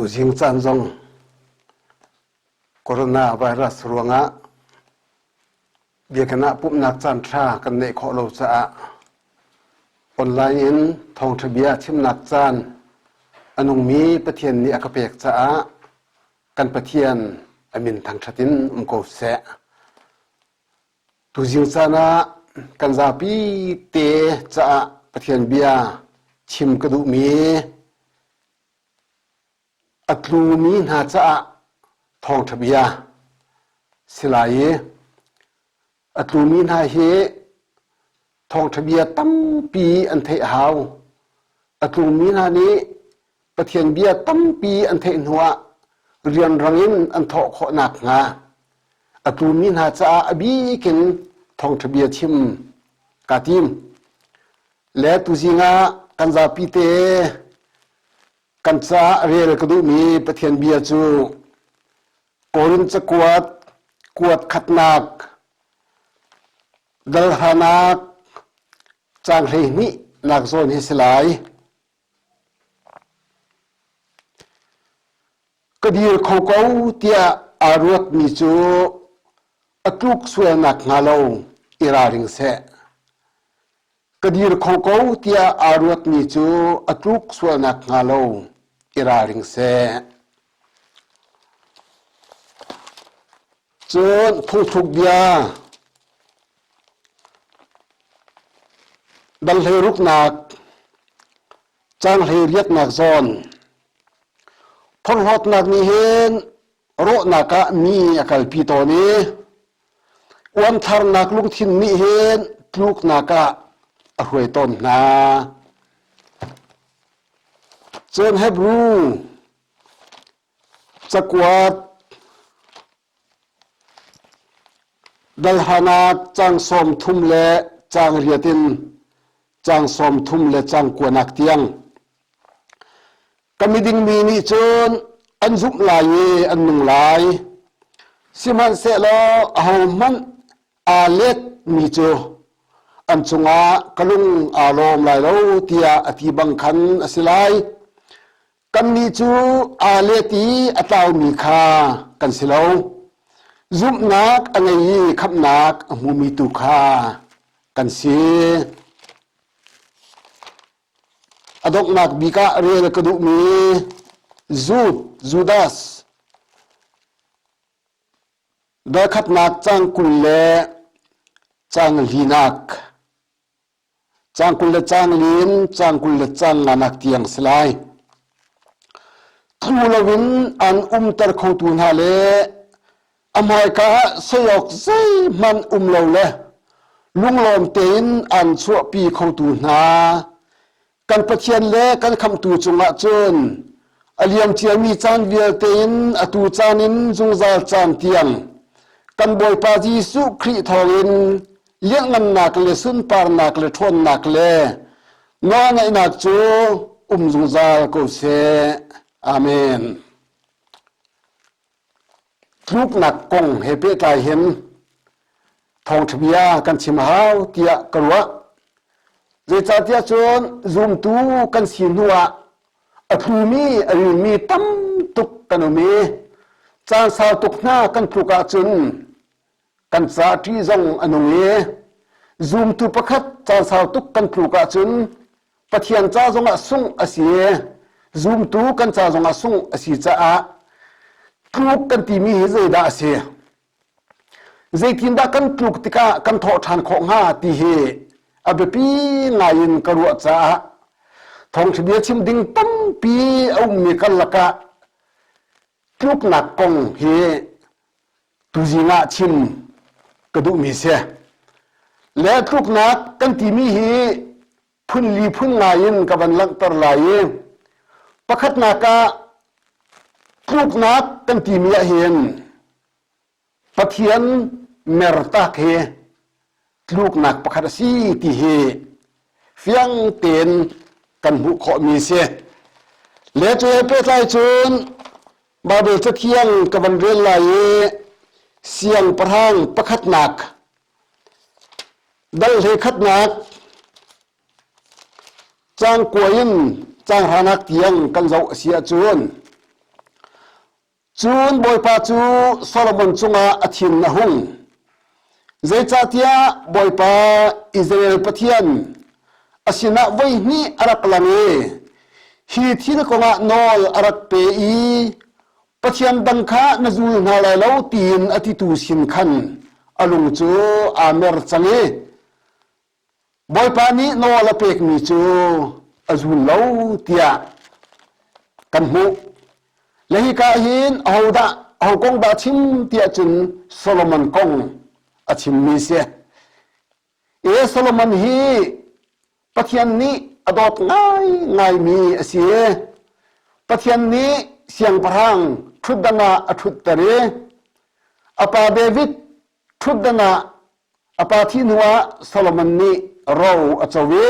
Tuzing caan zong coronavirus ruangah biakinn ah pumhnak caan ṭha kan neih khawh lo caah online in thawngṭha bia chimnak caan a nungmi Pathian nih a ka pek caah kan Pathian a min thangṭhat in um ko seh. Tuzing caan ah kan zapi te caah Pathian bia chim ka duhmi a tlumi hna caah thawngṭha bia si lai i a tlumi hna hi thawngṭha bia tampi an theih a hau. A tlumi hna nih Pathian bia tampi an theih hnuah rianrang in an thawh khawh nakhnga a tlumi hna caah a bik in thawngṭha bia chim kaa tim. Le tuzing ah kan zapi te Kan caah rel ka duhmi Pathian bia cu Korin cakuat kuat khatnak dalhranak caang 12 nak zawn hi si lai. Ka dir kho ko tiah aa ruatmi cu a tluk sual nakhnga lo i ralring seh. Ka dir kho ko tiah aa ruatmi cu a tluk sual nakhnga lo i ralring seh. Cun phungthluk bia dal hleiruknak cang hleiriatnak zawn phorhlawtnak nih hin rawhnak ah mi a kalpi tawn i Uangtharnak lungthin nih hin tluknak ah a hruai tawn hna. Cun Hebru cakuat dalhanak cang 30 le cang riat in cang 30 le cang kuanak tiang Ka miding mi nih cun an zumh lai i an nung lai. Sihmanhsehlaw ahohmanh aa letmi cu an cungah ka lung aa lawm lai lo tiah a ti bang khan a si lai. Kannih cu aa let i a tlaumi kha kan si lo. Zumhnak a ngei i khamhnak a hmumi tu kha kan si. A donghnak bik ah rel ka duhmi Jude, Judas, dalkhatnak cang 20 le cang linak, cang 20 le cang lin, cang 20 le cang nganak tiang si lai. Tlu loin an umter khotu hna le A hmaika ah soi awk zeihmanh um lo le lunglawm tein an chuahpi khotu hna kan Pathian le kan Khamhtu cungah cun a liam ciami caan vialte in atu caan in zungzal caan tiang kan Bawipa Jesuh Khrih thawngin lianhngannak le sunparnak le ṭhawnnak le nawlngaihnak cu um zungzal ko seh. Amen. Tluknak kong he pehtlai hin thawngṭha bia kan chim a hau tiah ka ruah. Zeicahtiah cun zumtu kan si hnuah a tlumi a rilmi tam tuk kan um i caan sau tuk hna kan tluk ahcun kan ca ṭih zong a nung i zumtu pakhat caan sau tuk kan tluk ahcun Pathian ca zongah sungh a si i zumtu kan ca zongah sungh a si caah tluk kan timi hi zeidah a si? Zeitindah kan tluk tikah kan thawh ṭhan khawh hnga ti hi a biapi ngai in ka ruah caah thawngṭha bia chim ding tampi a ummi karlak ah tluknak kong hi tuzing ah chim ka duhmi si. Le tluknak kan timi hi phun li phun ngai in ka van langhter lai i pakhatnak ah tluknak kan timi ah hin Pathian mertak hi tluknak pakhat a si ti hi fiang tein kan hmuh khawhmi si. Le cu he pehtlai cun Baibal Cathiang ka van rel lai i siangpahrang pakhatnak dal hlei khatnak cang kua in cang hranak tiang kan zoh a si ahcun. Cun Bawipa cu Solomon cungah a thin a hung. Zeicahtiah Bawipa Israel Pathian a sinah voihnih a rak lang i hi thil kongah nawl a rak pe i Pathian dang kha na zul hna lai lo tiin a titu sin khan a lung cu aa mer cang i Bawipa nih nawl a pekmi cu a zul lo tiah kan hmuh. Le hika hin ahodah aho kong dah chim tiah cun Solomon kong a chimmi si. E Solomon hi Pathian nih a dawt ngaingaimi a si. Pathian nih siangpahrang ṭhutdan ah a ṭhutter i a pa David ṭhutdan ah a pa thih hnuah Solomon nih ro a co i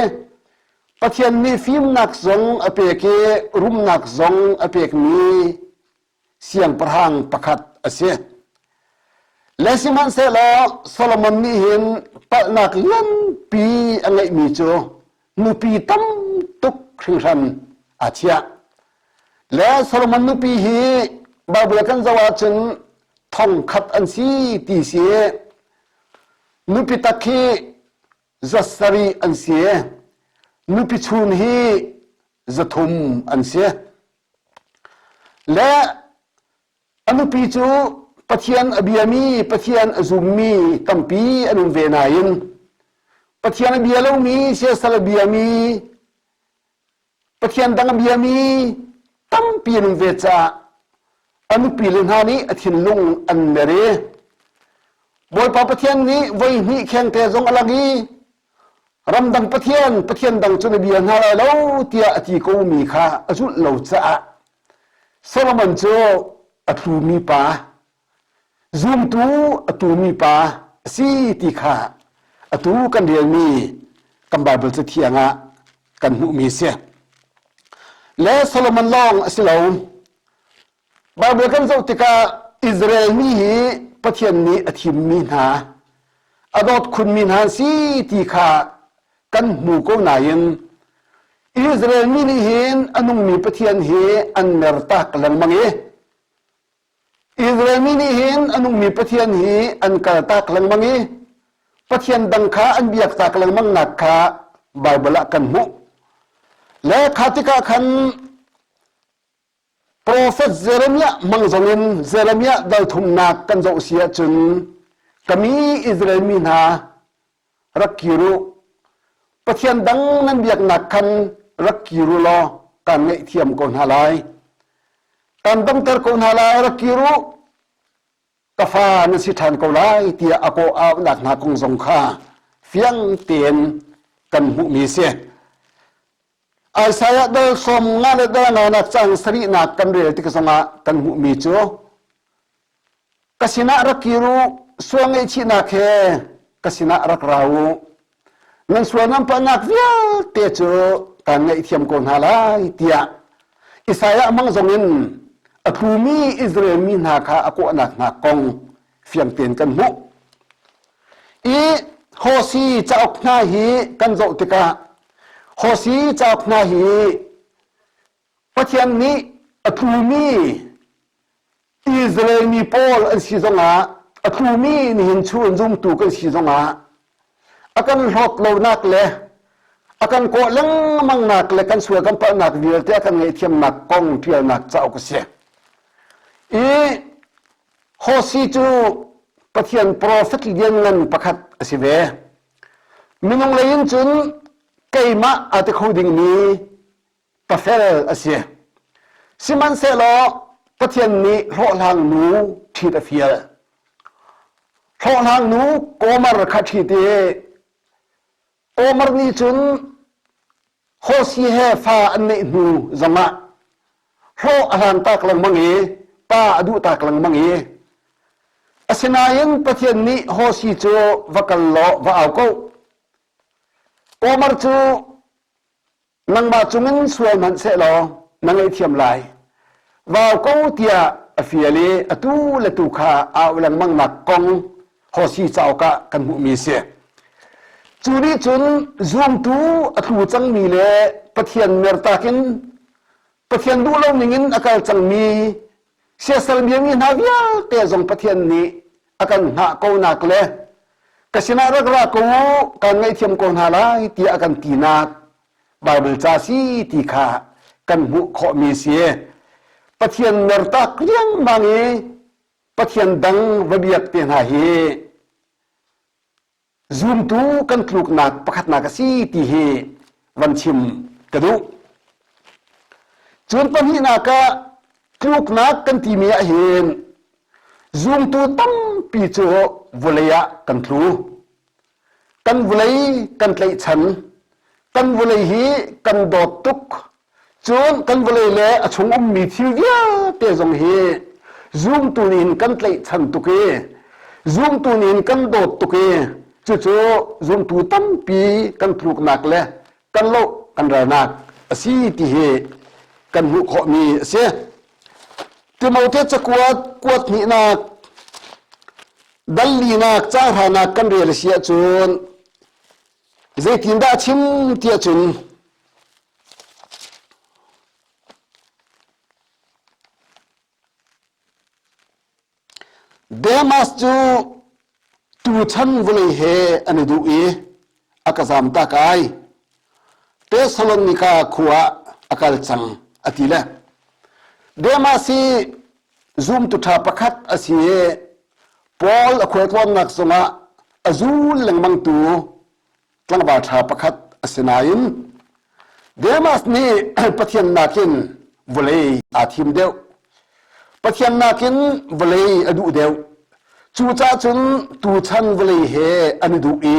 Pathian nih fimnak zong a pek i rumnak zong a pekmi siangpahrang pakhat a si. Le sihmanhsehlaw Solomon nih hin palhnak lianpi a ngeihmi cu nupi tam tuk hringhran aa chiah. Le Solomon nupi hi Bible kan zoh ahcun thong khat an si ti si. Nupi tak hi 700 an si. Nupi chun hi 300 an si. Le a nupi cu Pathian a biami, Pathian a zummi tampi an um ve nain Pathian a bia lomi, siasal a biami, Pathian dang a biami tampi an um ve caah a nupi le hna nih a thinlung an mer i Bawipa Pathian nih voi hnih khengte zong a lang i ramdang pathian pathian dang cu na bia hna lai lo tiah a ti komi kha a zulh lo caah Solomon cu a tlumi pa zumtu a tumi pa a si ti kha atu kan relmi kan Bible cathiang ah kan hmuhmi a si. Le Solomon lawng a si lo. Bible kan zoh tikah Israel mi hi Pathian nih a thimmi hna, a dawt khunmi hna an si ti kha kan hmu ko nain Israel mi nih hin a nungmi Pathian hi an mertak lengmang i Israel mi nih hin a nungmi Pathian hi an kaltak lengmang i Pathian dang kha an biaktak lengmang nak kha Bible ah kan hmuh. Le kha tikah khan Profet Jeremiah hmang zongin Jeremiah dal thumnak kan zoh si ahcun ka mi Israel mi hna rak kir u. Pathian dang nan biaknak khan rak kir u law kaan ngaihthiam ko hna lai. Kaan damter ko hna lai, rak kir u. Ka fa na si ṭhan ko lai tiah a kawh auhnak hna kong zong kha fiang tein kan hmuhmi a si. Isaiah dal sawm nga le dal nganak cang sarihnak kan rel tik zongah kan hmuhmi cu ka sinah rak kir u sual ngaihchihnak he ka sinah rak ra u nan sual nan palhnak vialte cu kaan ngaihthiam ko hna lai tiah Isaiah mang zongin a tlumi Israel mi hna kha a kawhnak hna kong fiang tein kan hmuh. I Hosi cauk hna hi kan zoh tikah Hosi cauk hna hi Pathian nih a tlumi Israel mi pawl an si zongah a tlumi nihin chun zumtu kan si zongah a kan hlawt lonak le a kan kawh lengmangnak le kan sual kan palhnak vialte a kan ngaihthiamnak kong ṭialnak cauk a si. I Hosi cu Pathian profet lianngan pakhat a si ve. Minung lei in cun keimah aa ti kho dingmi pafel a si. Sihmanhsehlaw Pathian nih hlawhhlang nu ṭhit a fial. Hlawhhlang nu Gomer kha ṭhit i Gomer nih cun Hosi he fa an neih hnu zongah hlawh a hlan tak lengmang i pa a duh tak lengmang i asinain Pathian nih Hosi cu va kal law va au ko. Gomer cu nangmah cungin sual hmanh sehlaw na ngaihthiam lai. Vau ko tiah a fial i atu le tu kha au lengmang nak kong Hosi cauk ah kan hmuhmi a si. Cu nih cun zumtu a tlu cangmi le Pathian mertak in Pathian duh lo ningin a kal cangmi. Siasal biami hna vialte zong Pathian nih a kan hngah ko nak le ka sinah rak ra ko u, kaan ngaihthiam ko hna lai tiah a kan tinak Baibal ca si ti kha kan hmuh khawhmi si. Pathian mertak riangmang i Pathian dang va biak te hna hi zumtu kan tluknak pakhatnak a si ti hi van chim ka duh. Cun pahnihnak ah tluknak kan timi ah hin zumtu tampi cu vawlei ah kan tlu. Kan vawlei kan tlaihchan. Kan vawlei hi kan dawt tuk. Cun kan vawlei le a chung ummi thil vialte zong hi zumtu nih hin kan tlaihchan tuk i zumtu nih hin kan dawt tuk i cucu zumtu tampi kan tluknak le kan loh kan ralnak a si ti hi kan hmuh khawhmi a si. Timote cakuat kuat hnihnak dal linak caang hranak kan rel a si ahcun zeitindah a chim ti ahcun Demas cu tuchan vawlei he an i duh i a ka zamtak ai. Thessalonika khua ah a kal cang a ti le. Demas hi zumtu ṭha pakhat a si i Paul a khualtlawnnak zongah a zul lengmangtu tlangval ṭha pakhat a si nain Demas nih Pathian nakin vawlei aa thim deuh. Pathian nakin vawlei a duh deuh. Cucaah cun tuchan vawlei he an i duh i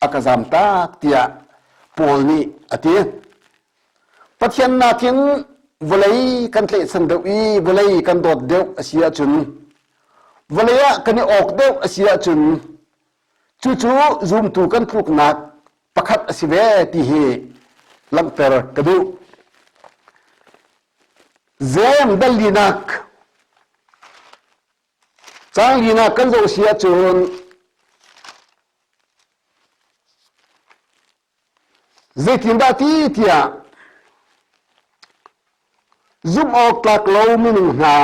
a ka zamtak tiah Paul nih a ti. Pathian nakin vawlei kan tlaihchan deuh i vawlei kan dawt deuh a si ahcun vawlei ah kan i awk deuh a si ahcun Cucu zumtu kan tluknak pakhat a si ve ti hi langhter ka duh. Zem dal linak caang linak kan zoh si ahcun Zeitindah ti tiah zumh awk tlak lo minung hna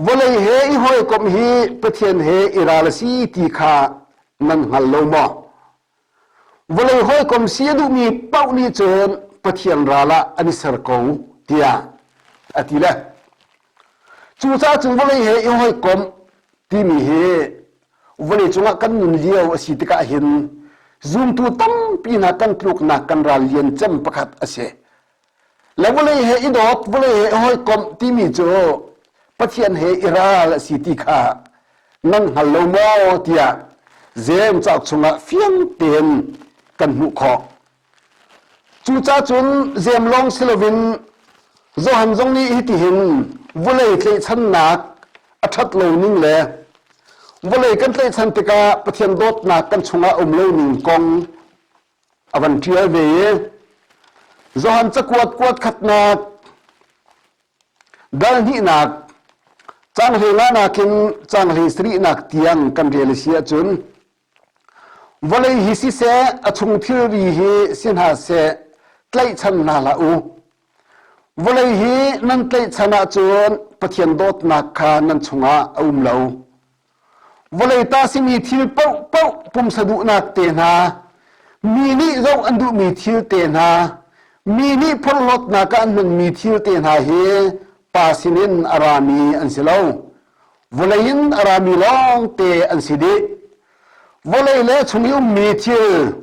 vawlei he i hawikomh hi Pathian he i ral a si ti kha nan hngal lo maw? Vawlei hawikom si a duhmi paoh nih cun Pathian ral ah an i ser ko tiah a ti le. Cucaah cun vawlei he i hawikomh timi hi vawleicung ah kan nun lio a si tikah hin zumtu tampi hna kan tluknak kan ral lian cem pakhat a si. Le vawlei he i dawt, vawlei he i hawikomh timi cu Pathian he i ral a si ti kha nan hngal lo maw tiah Jeim cauk chungah fiang tein kan hmuh khawh. Cucaah cun Jeim lawng si loin Johan zong nih hitihin vawlei tlaihchannak a ṭhat lo ning le vawlei kan tlaihchan tikah Pathian dawtnak kan chungah um lo ning kong a van ṭial ve i Johan cakuat kuat khatnak dal hnihnak caang hlei nga nakin caang hlei sarihnak tiang kan rel a si ahcun Vawlei hi siseh, a chung thilri hi si hna seh, tlaihchan hna hlah u. Vawlei hi nan tlaihchan ahcun Pathian dawtnak kha nan chungah a um lo. Vawlei ta simi thil paohpaoh pumsa duhnak te hna, mi nih zoh an duhmi thil te hna, mi nih phorhlawtnak ah an hmanmi thil te hna hi Pa sinin a rami an si lo. Vawlei in a rami lawngte an si dih. Vawlei le chung i ummi thil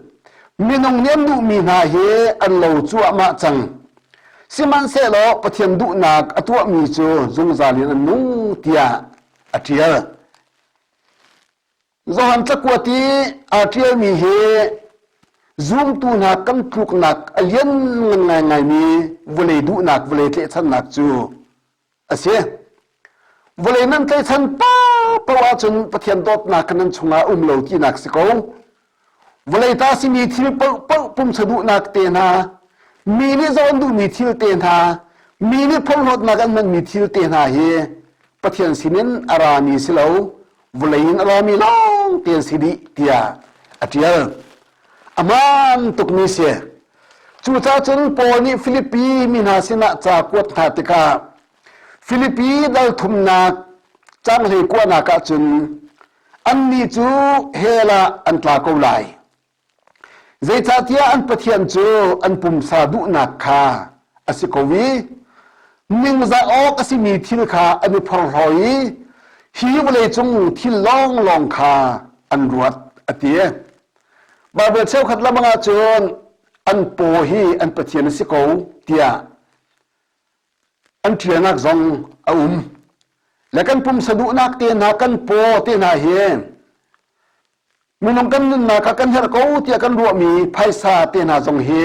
minung nih an duhmi hna hi an lo cuahmah cang. Sihmanhsehlaw Pathian duhnak a tuahmi cu zungzal in an nung tiah a ṭial. Johan cakuat i aa ṭialmi hi zumtu hna kan tluknak a lian ngan ngaingaimi vawlei duhnak, vawlei tlaihchannak cu a si. Vawlei nan tlaihchan paoh ahcun Pathian dawtnak kha nan chungah um lo tinak si ko. Vawlei ta simi thil paohpaoh pumsa duhnak te hna, mi nih zawn duhmi thil te hna, mi nih phorhlawtnak an hmanmi thil te hna hi Pathian sinin a rami si lo, vawlei in a rami lawng te an si dih tiah a ṭial. A hmaan tukmi si. Cucaah cun Paul nih Filipi mi hna sinah ca kuat hna tikah. Filipi dal thumnak canghlei kuanak ahcun annih cu hell ah an tla ko lai. Zeicahtiah an Pathian cu an pumsa duhnak kha a si ko i ningzah awk a simi thil kha an i phorhlaw i hi vawleicung thil lawnglawng kha an ruat a ti. Baibal cheukhat lamang ahcun an paw hi an Pathian a si ko tiah an ṭialnak zong a um. Le kan pumsa duhnak te hna kan paw te hna hi minung kan nunnak ah kan herh ko tiah kan ruahmi phaisa te hna zong hi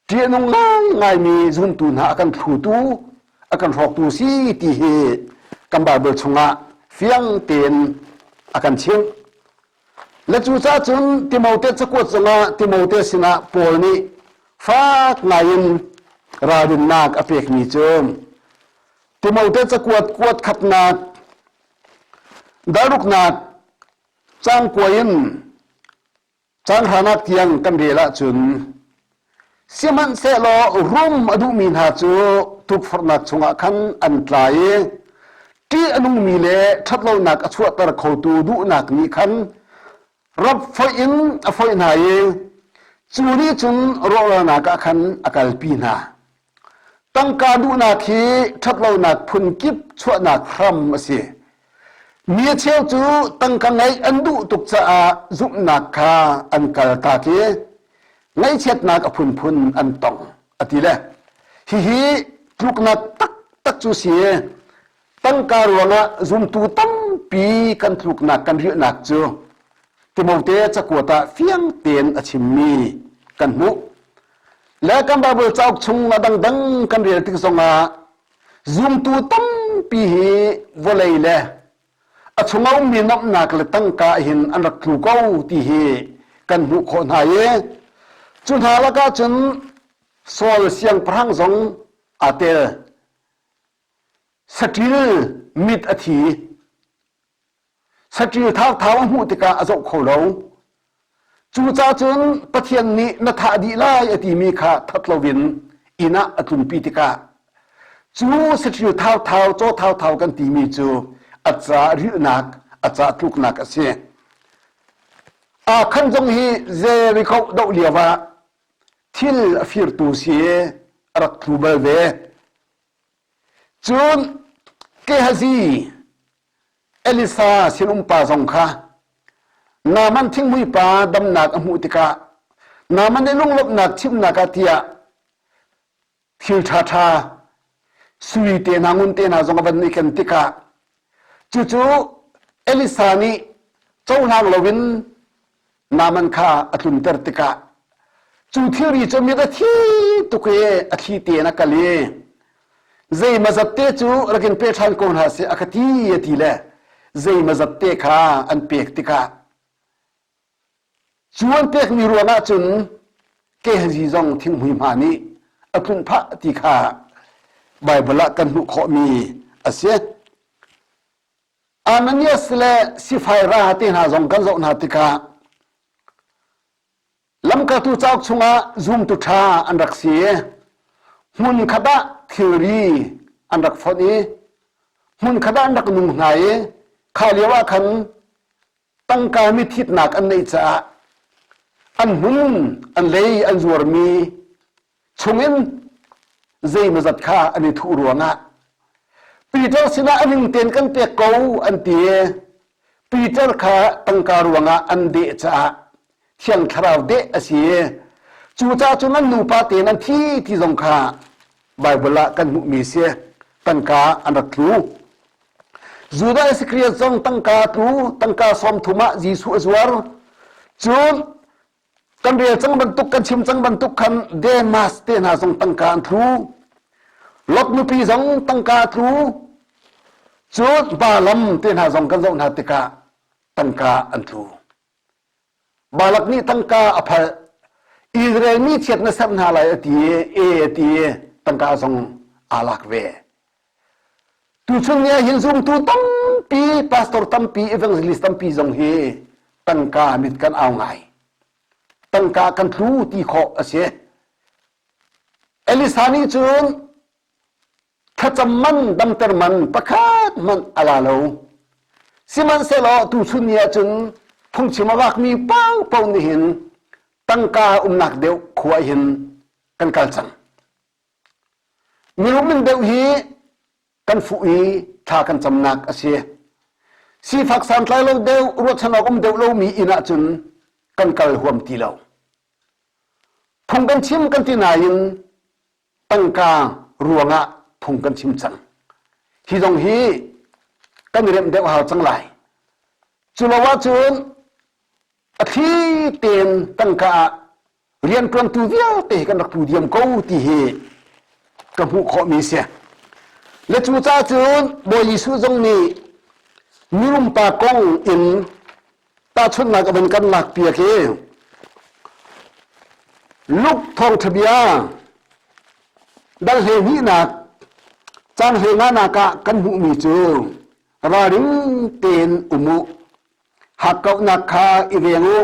ṭih a nung ngaingaimi zumtu hna a kan thlutu a kan hrawktu si ti hi kan Baibal chungah fiang tein a kan chimh. Le cucaah cun Timote cakuat zongah Timote sinah Paul nih fak ngaiin ralrinnak a pekmi cu Timote cakuat kuat khatnak daruknak cang kua in cang hranak tiang kan rel ahcun sihmanhsehlaw rum a duhmi hna cu tukforhnak chungah khan an tla i ṭih a nungmi le ṭhatlonak a chuahter khotu duhnak nih khan rap foih in a foih hna i cu nih cun rawhralnak ah khan a kalpi hna. Tangka duhnak hi ṭhatlonak phun kip chuahnak hram a si. Mi a cheu cu tangka ngeih an duh tuk caah zumhnak kha an kaltak i ngaihchiatnak a phunphun an tong a ti le hihi tluknak taktak cu si. Tangka ruangah zumtu tampi kan tluknak kan rilhnak cu Timote cakuat ah fiang tein a chimmi kan hmuh. Le kan Bible cauk chung a dangdang kan rel tik zongah zumtu tampi hi vawlei le a chung a ummi nuamhnak le tangka hin an rak tlu ko ti hi kan hmuh khawh hna i cu hna lakah cun Saul siangpahrang zong aa tel. Saṭil mit a thi. Saṭil thauthau a hmuh tikah a zoh kho lo. Cucaah cun Pathian nih na thah dih lai a timi kha that loin inn ah a tlunpi tikah cu saṭil thauthau, caw thauthau kan timi cu a ca rilhnak, a ca tluknak a si. Akhan zong hi Jericho doh lio ah thil a firtu si i a rak tlu bal ve. Cun Gehazi Elisa sinumpa zong kha Naaman thinghmui pa damnak a hmuh tikah Naaman i lunglawmhnak chimnak ah tiah thil ṭhaṭha sui te hna ngun te hna zong a van i ken tikah cucu Elisa nih cohlang loin Naaman kha a tlunter tikah cu thilri cu mit a thi tuk i a thli tein a kal i zeimazat te cu rak in pe ṭhan ko hna seh a ka ti a ti le zeimazat te kha an pek tikah cu an pekmi ruangah cun Gehazi zong thinghmui hma nih a tlunh phah ti kha Baibal ah kan hmuh khawhmi a si. Ananias le Sapphira te hna zong kan zoh hna tikah lamkaltu cauk chungah zumtu ṭha an rak si i hmunkhat ah thilri an rak fonh i hmunkhat ah an rak nung hna i kha lio ah khan tangka mithitnak an neih caah an hmun an lei an zuarmi chungin zeimawzat kha an i thuh ruangah Peter sinah a ning tein kan pek ko an ti i Peter kha tangka ruangah an deh caah Thiang Thlarau deh a si i cucaah cun an nupa tein an thi ti zong kha Baibal ah kan hmuhmi si tangka an rak tlu. Judah Iskariot zong tangka tlu tangka 30 ah Jesuh a zuar. Cun kan rel cang bantuk kan chim cang bantuk khan Demas te hna zong tangka an tlu Lot nupi zong tangka a tlu cun Balaam te hna zong kan zoh hna tikah tangka an tlu Balak nih tangka a phalh Israel mi chiat na serh hna lai a ti i e a ti i tangka zong aa lak ve Tuchun ni ah hin zumtu tampi, pastor tampi, evangelist tampi zong hi tangka mit kan au ngai. Tangka kan tlu ti khawh a si. Elisa nih cun Thlacam man damter man pakhat hmanh a la lo. Sihmanhsehlaw tuchun ni ahcun phungchim a vakmi paohpaoh nih hin tangka umnak deuh khua hin kan kal cang. Mirum in deuh hi kan fuh i thla kan camnak a si. Sifak santlai lo deuh, ruahchan awk um deuh lomi inn ahcun kan kal huam ti lo. Phung kan chim kan ti nain tangka ruangah phung kan chim cang. Hi zong hi kan i remh deuh hau cang lai. Cu lo ahcun a thli tein tangka ah rianṭuantu vialte hi kan rak tlu diam ko ti hi ka hmuh khawhmi si. Le cucaah cun Bawi Jesuh zong nih mirumpa kong in tahchunhnak a van kan lakpiak i Luke thawngṭha bia dal hleihnihnak cang hleinganak ah kan hmuhmi cu ralring tein um u hakkauhnak kha i veng u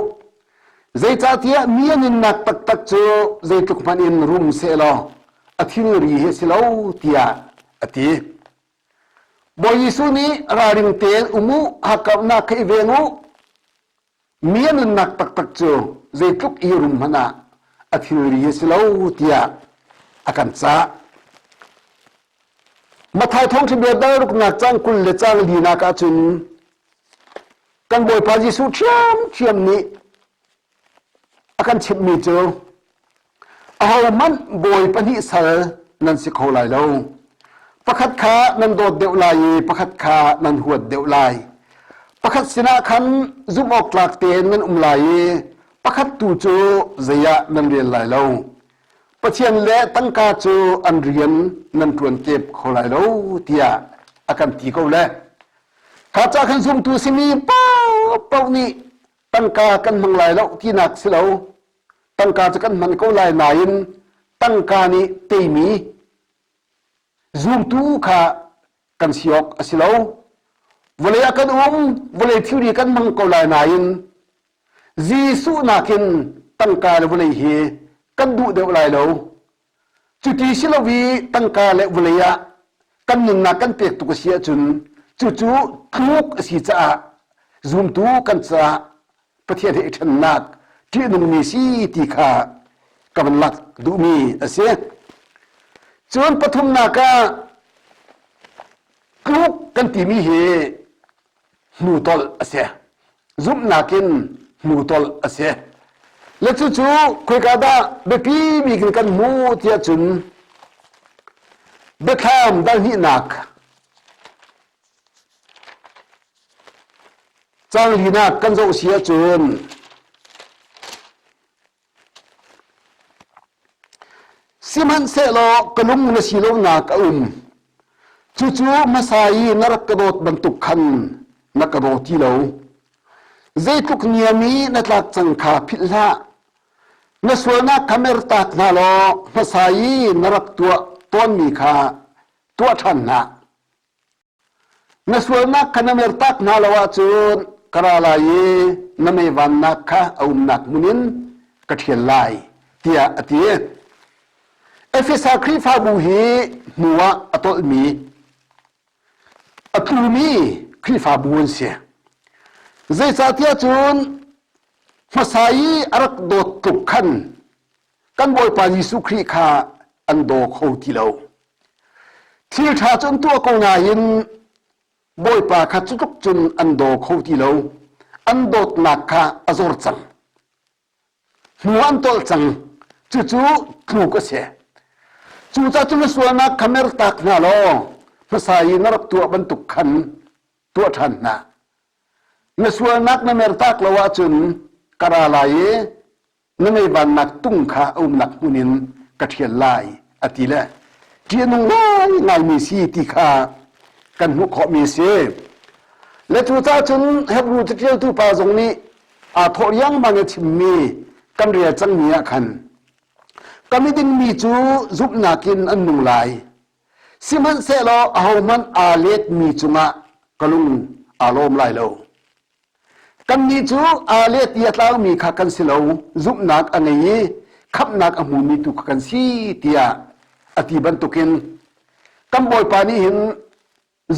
zeicahtiah mi a nunnak taktak cu zeitluk hmanh in rum sehlaw a thilri hi a si lo tiah a ti. Bawi Jesuh nih ralring tein um u hakkauhnak kha i veng u mi a nunnak taktak cu zeitluk i rum hmanh ah a thilri a si lo tiah a kan cah. Matthai thawngṭha bia dal ruknak cang 20 le cang linak ahcun kan Bawipa Jesuh ṭhiamṭhiam nih a kan chimhmi cu ahohmanh bawi pahnih sal nan si kho lai lo. Pakhat kha nan dawt deuh lai i pakhat kha nan huat deuh lai. Pakhat sinah khan zumh awk tlak tein nan um lai i pakhat tu cu zei ah nan rel lai lo. Pathian le tangka cu an rian nan ṭuan kep kho lai lo tiah a kan ti ko le. Kha ca khan zumtu simi paohpaoh nih tangka kan hmang lai lo tinak si lo. Tangka cu kan hman ko lai nain tangka nih teimi zumtu kha kan si awk a si lo. Vawlei ah kan um, vawlei thilri kan hmang ko lai nain Jesuh nakin tangka le vawlei hi kan duh deuh lai lo. Cuti si lo i tangka le vawlei ah kan nunnak kan pek tuk a si ahcun cucu tluk a si caah zumtu kan caah Pathian he i ṭhennak ṭihnungmi si ti kha ka van lak duhmi a si. Cun pathumnak ah tluk kan timi hi hnutolh a si. Zumhnak in hnutolh a si. Le cucu khoika dah biapi bik in kan hmuh tiah cun biathlam dal hnihnak cang linak kan zoh si ahcun Sihmanhsehlaw ka lung na si lonak a um. Cucu hmasa i na rak ka dawt bantuk khan na ka daw ti lo. Zeitluk niam i na tlak cang kha philh hlah. Na sualnak kha mertak hna law hmasa i na rak tuah tawnmi kha tuah ṭhan hlah. Na sualnak kha na mertak hna lo ahcun ka ra lai i na meivannak kha a umnak hmun in ka ṭhial lai, tiah a ti. Efesa Khrihfabu hi hnu ah a tolhmi, a tlumi Khrihfabu an si. Zeicahtiah cun hmasa i a rak dawt tluk khan kan Bawipa Jesuh Khrih kha an daw kho ti lo. Thil ṭha cu an tuah ko nain Bawipa kha cutluk cun an daw kho ti lo. An dawtnak kha a zor cang. Hnu an tolh cang. Cucu tluk a si. Cucaah cu na sualnak kha mertak hna law hmasa i na rak tuah bantuk khan tuah ṭhan hna. Na sualnak na mertak lo ahcun ka ra lai i na meivannak tung kha a umnak hmun in ka ṭhial lai a ti le ṭih a nung ngaingaimi si ti kha kan hmuh khawhmi a si. Le cucaah cun Hebru caṭialtu pa zong nih aa thawh riangmang i a chimmi kan rel cangmi ah khan ka miding mi cu zumhnak in an nung lai sihmanhsehlaw ahohmanh aa letmi cungah ka lung aa lawm lai lo. Kannih cu aa let i a tlaumi kha kan si lo, zumhnak a ngei i khamhnak a hmumi tu kha kan si tiah a ti bantukin. Kan Bawipa nih hin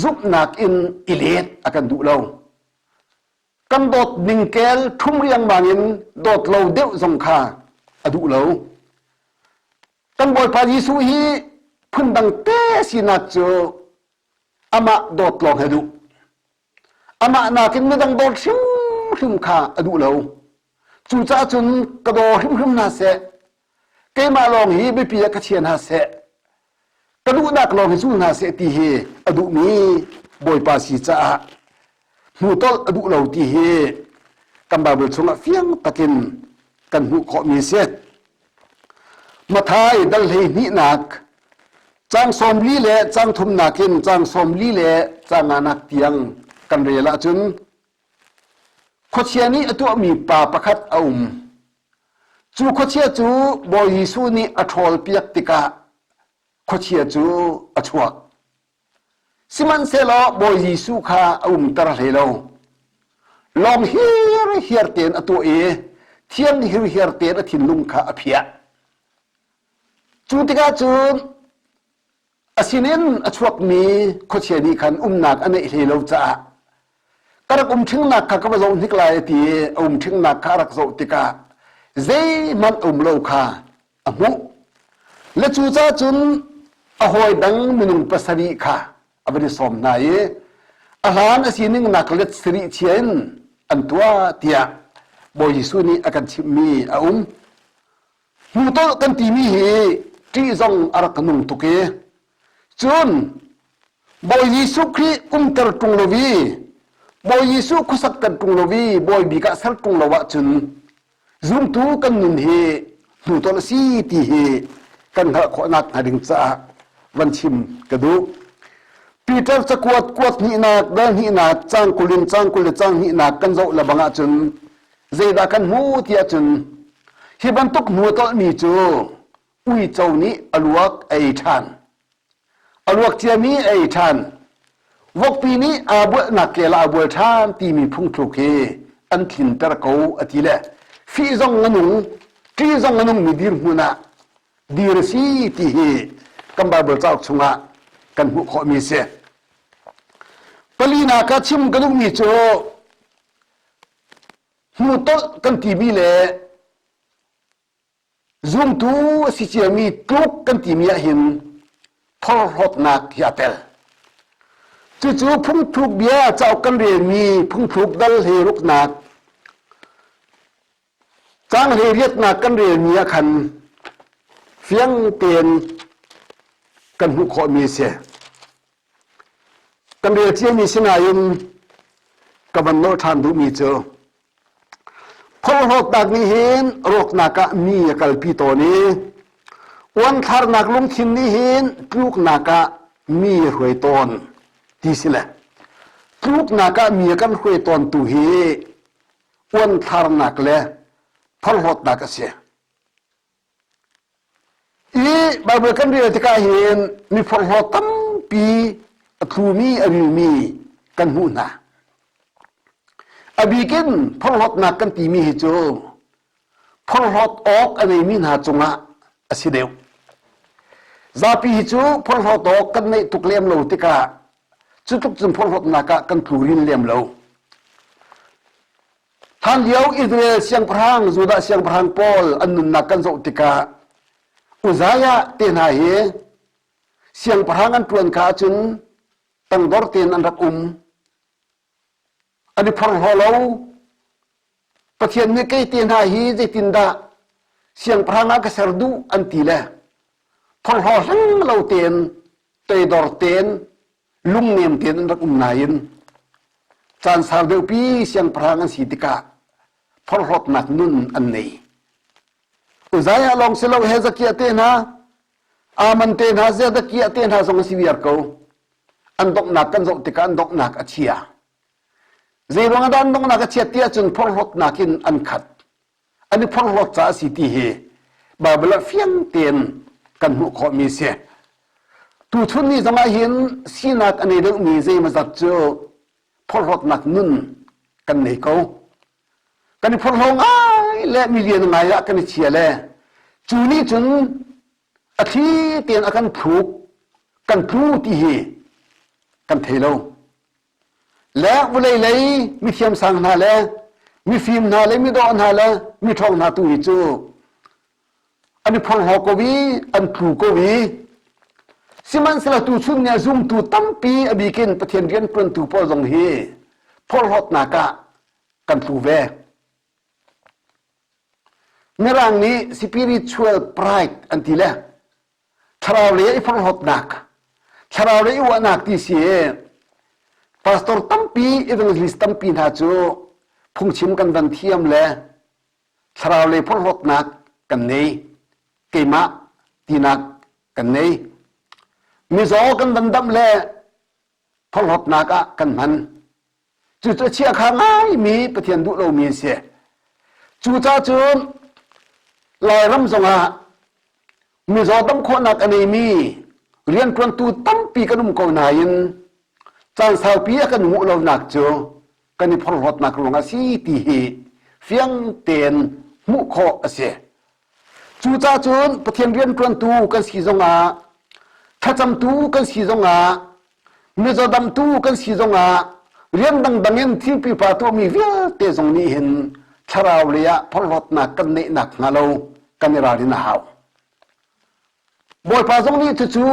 zumhnak in i let a kan duh lo. Kan dawt ningkel ṭhum riangmang in dawt lo deuh zong kha a duh lo. Kan Bawipa Jesuh hi phundang te sinak cu amah dawt lawng he duh. Amah nakin midang dawt hrimhrim kha a duh lo. Cucaah cun ka daw hrimhrim hna seh, keimah lawng hi biapi ah ka chia hna seh, ka duhnak lawng hi zul hna seh ti hi a duhmi Bawipa si caah hmutolh a duh lo ti hi kan Baibal chungah fiang takin kan hmuh khawhmi a si. Mathai dal hleihnihnak caang 40 le caang thumnak in caang 40 le caang nganak tiang kan rel ahcun khuachia nih a tuahmi pa pakhat a um. Cu khuachia cu Bawi Jesuh nih a ṭhawlpiak tikah khuachia cu a chuak. Sihmanhsehlaw Bawi Jesuh kha a umter hlei lo. Lawng hirhiar tein a tuah i thiam hirhiar tein a thinlung kha a phiah. Cu tikah cun a sinin a chuakmi khuachia nih khan umnak a neih hlei lo caah ka rak um ṭhingnak kha ka va zoh hnik lai a ti i a um ṭhingnak kha a rak zoh tikah zeihmanh um lo kha a hmuh. Le cucaah cun a hawi dang minung pasarih kha a van i sawm hna i a hlan a sining nak let sarih chia in an tuah tiah Bawi Jesuh nih a kan chimhmi a um. Hmutolh kan timi hi ṭih zong a rak nung tuk i cun Bawi Jesuh Khrih umter ṭung lo i Bawi Jesuh khuasakter ṭung lo i Bawi bik ah ser ṭung lo ahcun Zumtu kan nun hi hnutolh a si ti hi kan hngalh khawhnak hnga ding caah van chim ka duh. Peter cakuat kuat hnihnak dal hnihnak cang 20 in cang 20 le cang hnihnak kan zoh lebang ahcun zeidah kan hmu ti ahcun hi bantuk hmutolhmi cu uico nih a luak a ei ṭhan. A luak ciami a ei ṭhan. Vokpi nih aa bualnak kel ah a bual ṭhan timi phungthluk hi an tlinter ko a ti le fih zong a nung, ṭih zong a nungmi dirhmun ah dir a si ti hi kan Baibal cauk chungah kan hmuh khawhmi a si. Palinak ah chim ka duhmi cu hmutolh kan timi le Zumtu a si ciami tluk kan timi ahhin phorhlawtnak hi a tel. Cucu phungthluk bia cauk kan relmi phungthluk dal he ruknak caang hlei riatnak kan relmi ah khan fiang tein kan hmuh khawhmi a si. Kan rel ciami sinain ka van nolh ṭhan duhmi cu Phorhlawtnak nih hin rawknak ah mi a kalpi tawn i uangthlarnak lungthin nih hin tluknak ah mi a hruai tawn ti si le tluknak ah mi a kan hruai tawntu hi uangthlarnak le phorhlawtnak a si. Hi Baibal kan rel tikah hin mi phorhlaw tampi a tlumi a rilmi kan hmuh hna. A bikin phorhlawtnak kan timi hi cu phorhlawt awk a neimi hna cungah a si deuh. Zapi hi cu phorhlawt awk kan neih tuk lem lo tikah cu tluk cun phorhlawtnak ah kan tlu rin lem lo. Hlanlio Israel siangpahrang, Judah siangpahrang pawl an nunnak kan zoh tikah Uzziah te hna hi siangpahrang an ṭuan ka ahcun tangdor tein an rak um. An i phorhlaw lo. Pathian nih kei te hna hi zeitindah siangpahrang ah ka ser duh an ti le phorhlaw hleng lo tein toidor tein lungnem tein an rak um nain caan sau deuhpi siangpahrang an si tikah phorhlawtnak nun an nei. Uzziah lawng si lo Hezekiah te hna, Aman te hna, Zedekiah te hna zong a si viar ko. An donghnak kan zoh tikah an donghnak a chia. Zeiruang ah dah an donghnak a chiat ti ahcun phorhlawtnak in an khat. An i phorhlawt caah a si ti hi Baibal ah fiang tein kan hmuh khawhmi a si. Tuchun ni zongah hin sinak a nei deuhmi zeimawzat cu phorhlawtnak nun kan nei ko. Kan i phorhlaw ngai le milian ngai ah kan i chia le cu nih cun a thli tein a kan thluk. kan tlu ti hi kan thei lo. Le vawlei lei mithiam sang hna le mifim hna le midawh hna le miṭhawng hna tu hi cu an i phorhlaw ko i an tlu ko i sihmanhsehlaw tuchun ni ah zumtu tampi a bikin Pathian rianṭuantu pawl zong hi phorhlawtnak ah kan tlu ve. Mirang nih spiritual pride an ti le thlarau lei i phorhlawtnak thlarau lei i uahnak ti si i pastor tampi evangelist tampi hna cu phungchim kan van thiam le thlarau lei phorhlawtnak kan nei keimah tinak kan nei mizaw kan van damh le phorhlawtnak ah kan hman Cucu a chiakha ngaimi Pathian duh lomi a si. Cucaah cun Lairam zongah mizaw dam khawhnak a neimi rianṭuantu tampi kan um ko nain caan saupi a kan nguh lonak cu kan i phorhlawtnak ruang a si ti hi fiang tein hmuh khawh a si. Cucaah cun Pathian rianṭuantu kan si zongah thlacamtu kan si zongah mizaw damtu kan si zongah rian dangdang in thil pipa tuahmi vialte zong nih hin thlarau lei ah phorhlawtnak kan neihnak hnga lo kan i ralrin a hau. Bawipa zong nih cucu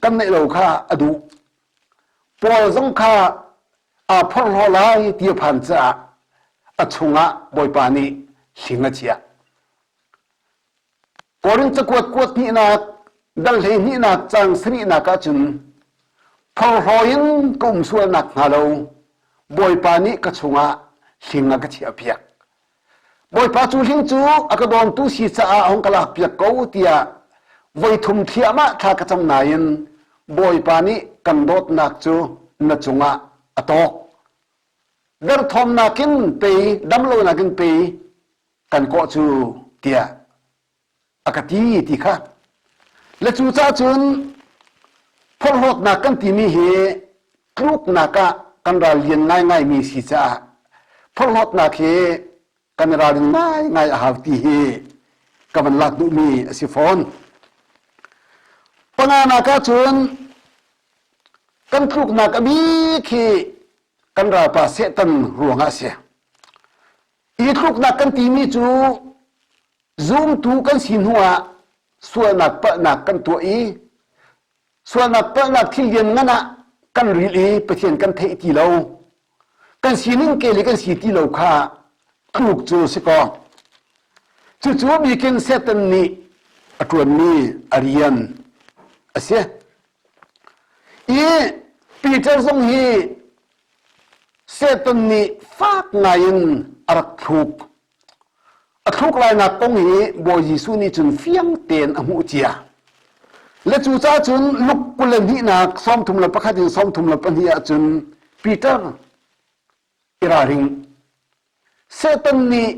kan neih lo kha a duh. Paul zong kha aa phorhlaw lai ti a phan caah a chungah Bawipa nih hling a chiah. Korin cakuat kuat hnihnak dal hleihnihnak caang sarihnak ahcun phorhlaw in ka um sual nakhnga lo Bawipa nih ka chungah hling a ka chiahpiak. Bawipa cu hling cu a ka dawntu si caah hong ka lakpiak ko tiah voi thum thliahmah thla ka cam nain Bawipa nih kan dawtnak cu na cungah a tawk. Derthawmnak in pei, damlonak in pei kan kawh cu tiah a ka ti ti kha le cu ca cun phorhlawtnak kan timi hi tluknak ah kan ral lian ngaingai mi si caah phorhlawtnak hi kan i ralrin ngaingai a hau ti hi ka van lak duhmi a si fawn. Panganak ah cun kan tluknak a bik hi kan ralpa Satan ruangah a si. I tluknak kan timi cu zumtu kan si hnuah sualnak palhnak kan tuah i sualnak palhnak thil lianngan ah kan ril i Pathian kan theih ti lo. Kan sining kel i kan si ti lo kha tluk cu si kaw. Cucu bikin Satan nih a ṭuanmi a rian a si. I Peter zong hi Satan nih fak ngaiin a rak thluk. A thluk lainak kong hi Bawi Jesuh nih cun fiang tein a hmuh cia. Le cucaah cun Luke 22nak 31 in 32 ahcun Peter i ralring. Satan nih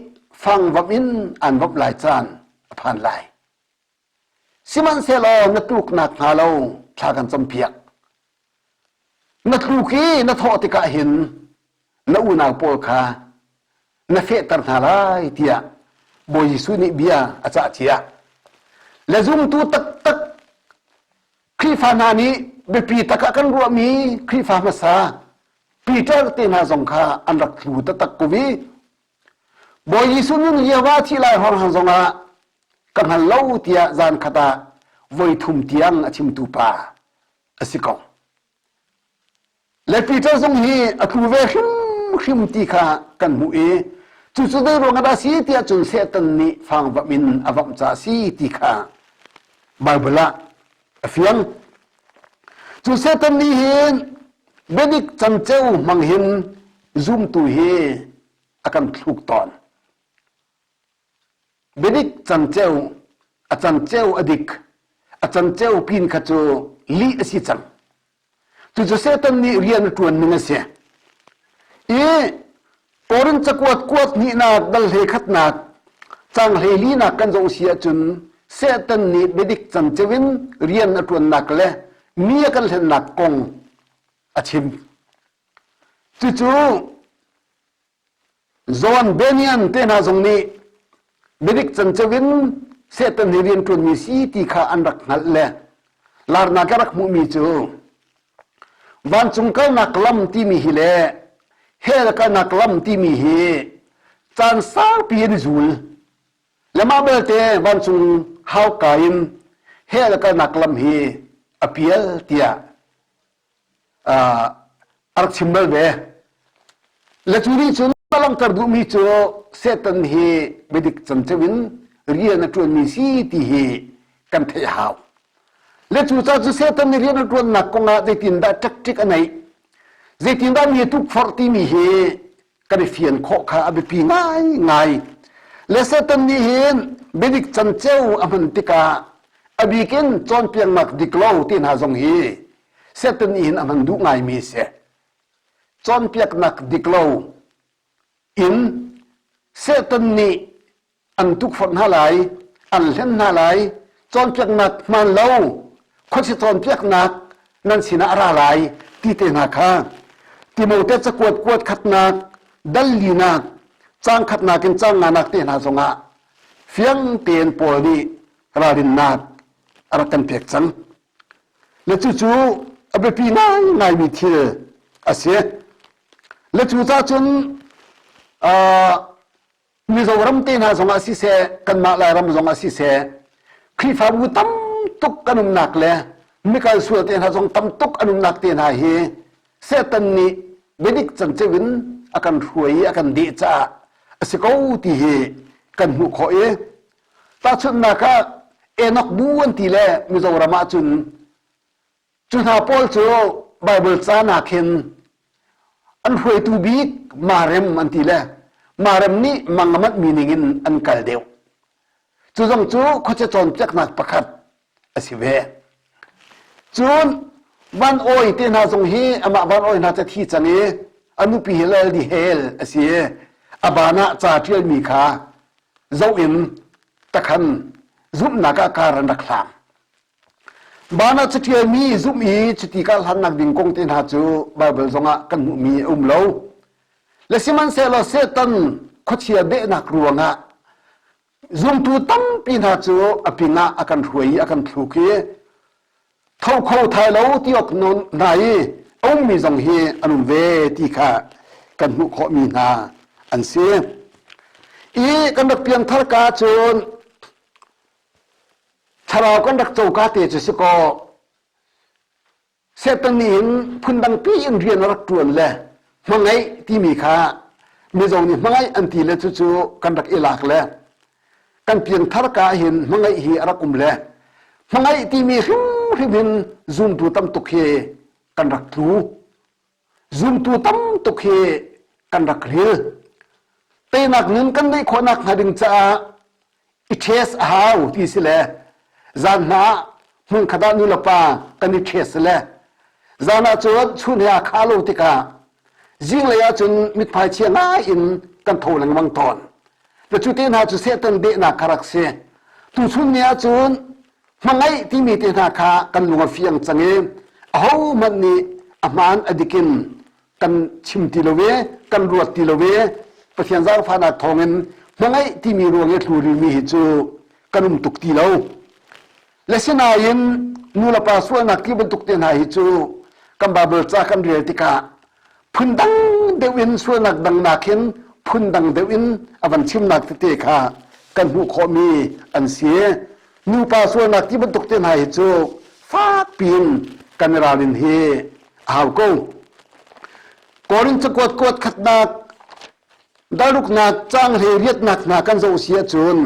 fangvamh in an vamh lai caan a phan lai. Sihmanhsehlaw na tluknak hnga lo thla kan campiak. Na tluk i na thawh tikah hin na unau pawl kha na fehter hna lai tiah Bawi Jesuh nih bia a cah cia. Le zumtu taktak Khrihfa hna nih biapi tak ah kan ruahmi Khrihfa hmasa Peter te hna zong kha an rak tlu taktak ko i Bawi Jesuh nun lio ah thih lai hawrhang zongah ka hngal lo tiah zan khat ah voi thum tiang a chimtu pa a si ko. Le Peter zong hi a tlu ve hrimhrim ti kha kan hmuh i cucu zei ruangah dah si tiah cun Satan nih fangvamh in a vamh ca a si ti kha Baibal ah a fiang. Cu Satan nih hin biadik canceu hmang hin zumtu hi a kan thluk tawn. Biadik canceu, a canceu a dik, a canceu pin kha cu lih a si cang. Cucu Satan nih rian a ṭuan ning a si. I Korin cakuat kuat hnihnak dal hlei khatnak cang hlei linak kan zoh si ahcun Satan nih biadik canceu in rian a ṭuannak le mi a kan hlennak kong a chim. Cucu John Bunyan te hna zong nih biadik canceu in Satan hi rian ṭuanmi si ti kha an rak hngalh le. Larnak ka rak hmuhmi cu vancung kalnak lam timi hi le hell kalnak lam timi hi caan saupi an zul. Le mah belte vancung hauka in hell kalnak lam hi a pial tiah a rak chim bal ve. Le cu nih cun a langhter duhmi cu Satan hi biadik camceu in rian a ṭuanmi si ti hi kan theih a hau. Le cucaah cu Satan nih rian a ṭuannak kongah zeitindah tactic a neih, zeitindah mi a tukforh timi hi kan i fian khawh kha a biapi ngaingai. Le Satan nih hin biadik canceu a hman tikah a bik in cawnpiaknak dik lo ti hna zong hi Satan nih hin a hman duh ngaimi a si. Cawnpiaknak dik lo in Satan nih an tukforh hna lai, an hlen hna lai, cawnpiaknak hmaan lo, khuachia cawnpiaknak nan sinah a ra lai ti te hna kha Timote cakuat kuat khatnak, dal linak, caang khatnak in caang nganak te hna zongah fiang tein Paul nih ralrinnak a rak kan pek cang. Le cucu a biapi ngaingaimi thil a si. Le cucaah cun uh, Mizoram te hna zongah siseh, kanmah Lairam zongah siseh, Khrihfabu tam tuk kan umnak le mikal sual te hna zong tam tuk an umnak te hna hi Satan nih biadik canceu in a kan hruai i a kan deh caah a si ko ti hi kan hmuh khawh i tahchunhnak ah Enoch bu an ti le Mizoram ah cun Cu hna pawl cu Baibal ca nakin an hruaitu bik Marem an ti le Marem nih mang a manhmi ningin an kal deuh. Cu zong cu khuachia cawnpiaknak pakhat a si ve. Cun Van Awi te hna zong hi amah Van Awi hna cu a thi cang i a nupi hi Lal Di Hel a si i a ban ah ca ṭialmi kha zoh in takhan zumhnak ah kar an rak hlang. Van ah caṭialmi zumh i cuti karhlannak ding kong te hna cu Baibal zongah kan hmuhmi a um lo. Le sihmanhsehlaw Satan khuachia behnak ruangah zumtu tampi hna cu a pingah a kan hruai i a kan thluk i tho kho thai lo ti awk hna i a ummi zong hi an um ve ti kha kan hmuh khawhmi hna an si. I kan rak pianthar ka cun Thlarau kan rak coka te cu si kaw Satan nih hin phundangpi in rian a rak ṭuan le hmangaih timi kha Mizo nih hmangaih an ti le cucu kan rak i lak le kan piangthar ka hin hmangaih hi a rak um le hmangaih timi hrimhrim hin zumtu tam tuk hi kan rak tlu. Zumtu tam tuk hi kan rak ril. Teinak nun kan neih khawhnak hnga ding caah i ṭhes a hau ti si le zan hna ah hmunkhat ah nulepa kan i ṭhes le zan ah cun chun he aa khah lo tikah zinglei ah cun mithmai chia ngai in kan tho lengmang tawn. Le cu te hna cu Satan behnak kha rak si. Tuchun ni ah cun hmangaih timi te hna kha kan lung a fiang cang i ahohmanh nih a hmaan a dik in kan chim ti lo i kan ruat ti lo i Pathian zaangfahnak thawngin hmangaih timi ruang i hlurimi hi cu kan um tuk ti lo. Le sinain nulepa sualnak ti bantuk te hna hi cu kan Bible ca kan rel tikah phundang deuh in sualnak dang nakin phundang deuh in a van chimnak tete kha kan hmuh khawhmi an si. Nupa sualnak ti bantuk te hna hi cu fak piin kan i ralrin hi a hau ko. Korin cakuat kuat khatnak dalruknak caang hlei riatnak hna kan zoh si ahcun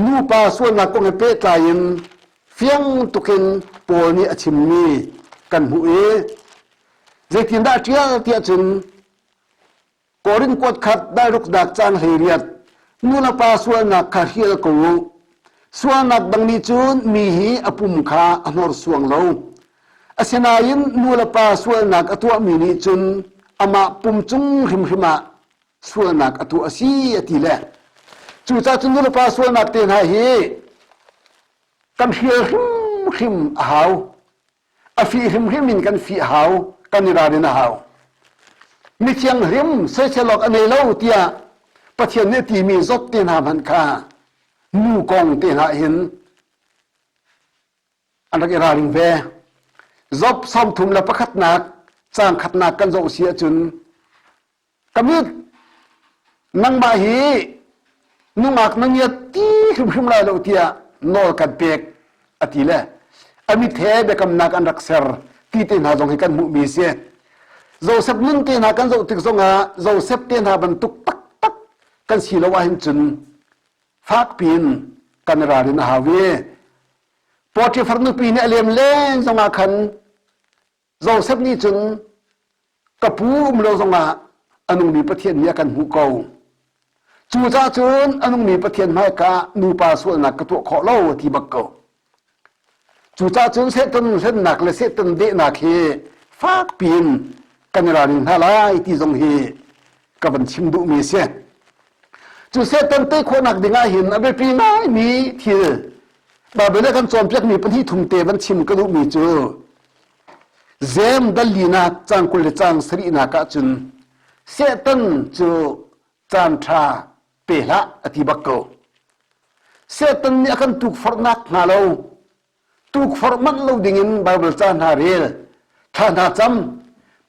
nupa sualnak kong he pehtlai in fiang tukin Paul nih a chimmi kan hmuh i zeitindah a ṭial tiah cun Korin kuat khat dalruknak caang 18 nu le pa sualnak kha hrial ko u. Sualnak dang nih cun mi hi a pum kha a hnorsuang lo. Asinain nu le pa sualnak a tuahmi nih cun amah pum cung hrimhrim ah sualnak a tuah a si a ti le cucaah cun nu le pa sualnak te hna hi kan hrial hrimhrim a hau. A fih hrimhrim in kan fih hau, kan i ralrin a hau. Mi thianghlim soisel awk a nei lo tiah Pathian nih a timi zot te hna hmanh kha nu kong te hna hin. an rak i ralring ve. Job sawmthum le pakhatnak caang khatnak kan zoh si ahcun ka mit nangmah hi nungak na ngiat ti hrimhrim lai lo tiah nawl kan pek a ti le a mit he biakamnak an rak ser ti te hna zong hi kan hmuhmi si. Joseph nun te hna kan zoh tik zongah Joseph te hna bantuk taktak kan si lo ahhin cun fakpi in kan i ralrin a hau i Potifar nupi nih a lem len zongah khan Joseph nih cun ka pu um lo zongah a nungmi Pathian nih a kan hmuh ko. Cucaah cun a nungmi Pathian hmaika nupa sualnak ka tuah khawh lo a ti bak ko. Cucaah cun Satan hlennak le Satan dehnak hi fakpi in kan i ralring hna lai ti zong hi ka van chim duhmi a si. Cu Satan tei khawhnak ding ah hin a biapi ngaimi thil Bible ah kan cawnpiakmi pahnih thum te van chim ka duhmi cu Zem dallinak cang 20 le cang sarihnak ah cun Satan cu caan ṭha pe hlah a ti bak ko. Satan nih a kan tukforhnak hnga lo tukforh manh lo dingin Bible ca hna rel, thla hna cam,